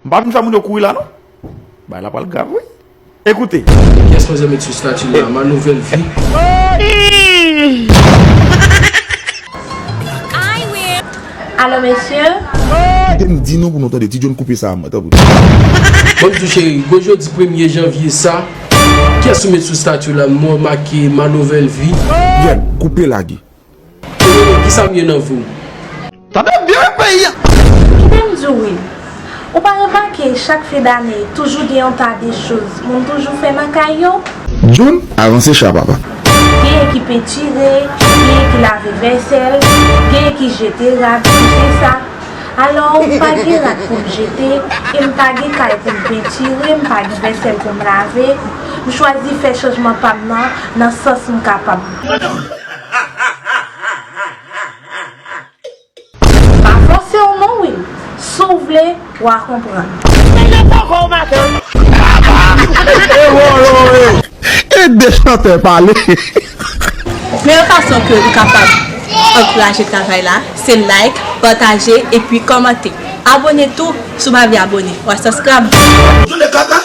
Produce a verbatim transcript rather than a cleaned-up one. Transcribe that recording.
M pa vin fè moun yo kouri la non. Bagay la pral grav wi. Ekoute. Kiyès mwen met sou stati la? Ma nouvelle vie. Alo mesye. Kite m di non pou nou tande, Ti John koupe sa a mwen, tanpri. Bonjou cheri, gwo jodi premye janvye sa, kiyès ou met sou stati la? Mwen make ma nouvelle vie. John, koupe lage. Kòmano, kisa m ye nan vi w? Tande byen peyi a. Kite m di w wi. Ou pa remake chak fen dane toujou gen yon ta de choz moun toujou fè nan kay yo? John, avanse cha papa. Genyen ki pentire, genyen ki lave vèsèl, genyen ki jete rad, tout se sa. Alò, m pa gen rad pou m jete, e m pa gen kay pou m pentire, m pa gen vèsèl pou m lave. M chwazi fè chanjman pa m nan nan sans m kapab. Pa fòse w non wi. Si w vle, w a konprann. Ede chantè pale. Meyè fason ke ou kapab ankouraje travay la, se like, pataje epi kòmante. Abone tou, si w pa vle abone, w a subscribe. Tande kaka,